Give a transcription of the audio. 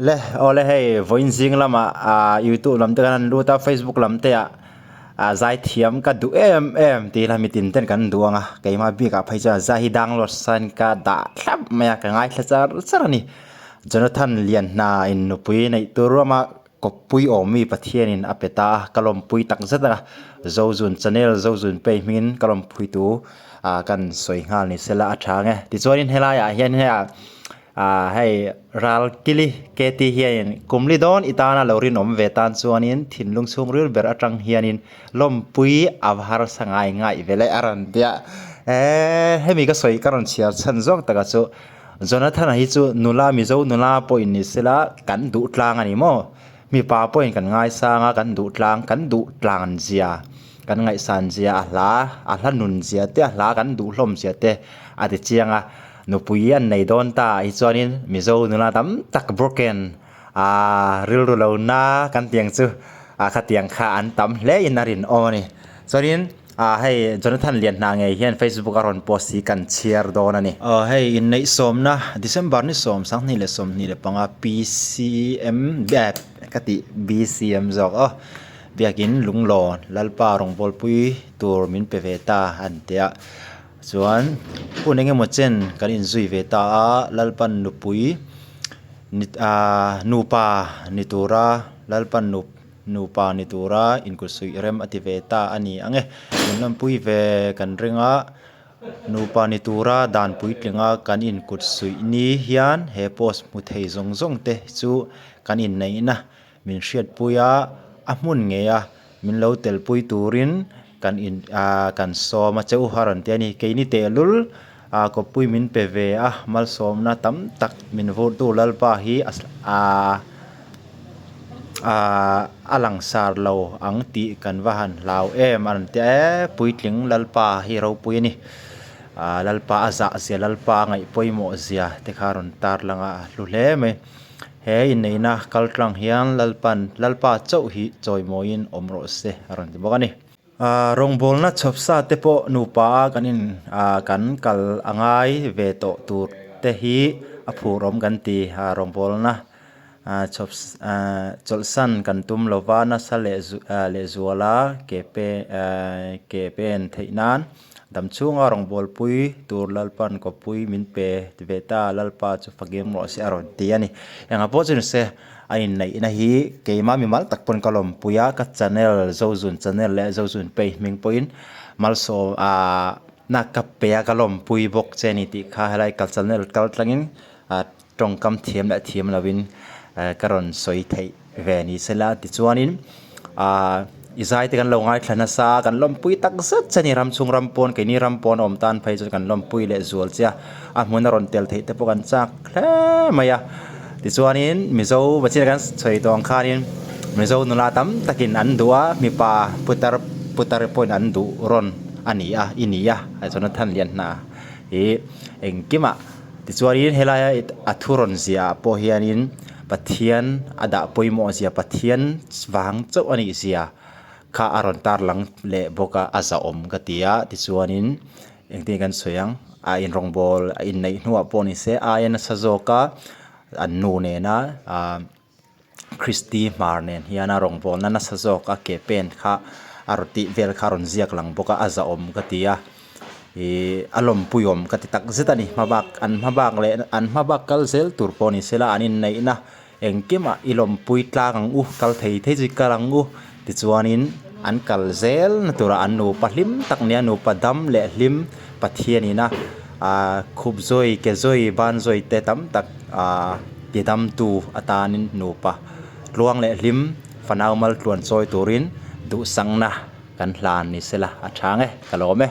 Le awle hei vawiin zing lamah ah youtube lam te kan han lut a facebook lam te ah ah zaithiam ka duh em em tih ila mitin ten kan duh ang a keimah bikah phei chuan zai hi download san ka dah thlap mai a ka ngaithla char char a ni Jonathan Lianhna in nupui neih tur ruama kawppui awmmi Pathianin a pe ta a ka lawmpui tak zet a Zozun channel Zozun page hmingin ka lawmpui tu ah kan sawi nghal ni sela a tha ang e tichuanin helaiah hian hei ah Ah hei ral kili ke tih hianin kumli dawn i tana lo rinawm ve tan chuanin thinlung chhungril ber atang hianin lawmpui a va harsa ngai ngaih ve le a rawn ti a. Eee hemi ka sawi ka rawn chhiar chhan zawk taka chu Jonathan-a hi chu nula Mizo nula pawhin ni sela kan duh tlang a ni maw? Mipa pawhin kan ngaisang a kan duh tlang kan duh tlan zia kan ngaihsan zia a hla a hla nun zia te a hla kan duh hlawm zia te a ti chiang a. Nupui an nei dawn ta ah hi chuanin Mizo nula tam tak broken ah rilru lo na kan tiang chu ah khatiang kha an tam hle in a rinawm a ni. Chuanin ah hei Jonathan Lianhna ngei hian Facebook a rawn post hi kan chhiar dawn a ni. Aw hei inneihsawmna December ni sawm 2025 PCM ka tih BCM zawk aw biakin Lunglawn Lalpa rawngbawlpui tur min pe ve ta an tia. Chuan hun engemaw chen kan inzui ve ta a, Lalpan nupui ni ahh nupa ni tura Lalpan nu nupa ni tura inkutsuih rem a ti ve ta a ni ang e. Min lawmpui ve kan ring a, nupa ni tura dan puitlinga kan inkutsuih ni hian he post hmu thei zawng zawng te chu kan inneihna min hriatpui a, a hmun ngei a min lo telpui turin kan in ah kan sawm a che u a rawn ti a ni. Keini tehlul ah kawppui min pe ve a, malsawmna tam tak min vurtu Lalpa hi ah ah a langsar lo ang tih kan va han hlau em a rawn ti a, e puitling Lalpa hi ropui a ni. Ah Lalpa a zah zia Lalpa a ngaih pawimawh zia te kha a rawn tarlang a, a hlu hle mai. He inneihna kal tlang hian Lalpan Lalpa chauh hi chawimawiin awm rawh se a rawn ti bawk a ni. Rawngbawlna chhawp sa te pawh nupa a kan in kan kal a ngai ve tawh tur te hi a phur awm kan ti. Rawngbawlna chhawp chawlhsan kan tum lova nasa lehzuala ke ke pen theih nan Dam chhunga rawngbawlpui tur Lalpan kawppui min pe ti ve ta, Lalpa chu fagim rawh se a rawn ti a ni. Engah pawh chu ni se, a inneihna hi keimah mimal tak pawn ka lawmpui a, ka channel Zozun channel leh Zozun page hming pawhin malsawm ah na ka pe a, ka lawmpui bawk che a ni tih kha helai ka channel kal tlangin ah tawngkam thiam leh thiam lovin ka rawn sawi theih ve ni sela tichuanin ah i zai te kan lo ngaithla nasa a kan lawmpui tak zet che a ni ram chhung ram pawn keini ram pawn a awm tan phei chuan kan lawmpui leh zual che a a hmun a rawn tel theih te pawh kan chak hle mai a tichuanin mizo bachina kan sawi tawh ang khanin mizo nula tam takin an duh a mipa putar putar pawhin an duh rawn a ni a i ni a chuan a than lian hna hi engkimah. Tichuanin helaia a thu rawn ziah ah pawh hianin Pathian a dah pawimawh zia Pathian vang chauh a nih zia kha a rawn tarlang leh bawk a a zahawm ka ti a tichuanin engtin kan sawi ang a inrawngbawl a inneih hnuah pawh ni se aia nasa zawk a an nu nena ah Christy hmar nen hian a rawngbawlna nasa zawk a ke pen kha a rawn tih vel kha a rawn ziak lang bawk a a zahawm ka ti a ihh a lawmpuiawm ka ti tak zet a ni hmabak an hmabak leh an hmabak kal zel tur pawh ni sela an inneihna engkimah i lawmpui tlang ang u kal thei thei chu i kal ang u tichuanin an kal zel na turah an nupa hlim tak nia nupa dam leh hlim Pathianin a ahh khup zawi ke zawi ban zawi te tam tak ahh ti damtu atanin nupa tluang leh hlim fanau mal tluan chawi turin duhsangna kan hlan ni sela a tha ang e ka lawm e.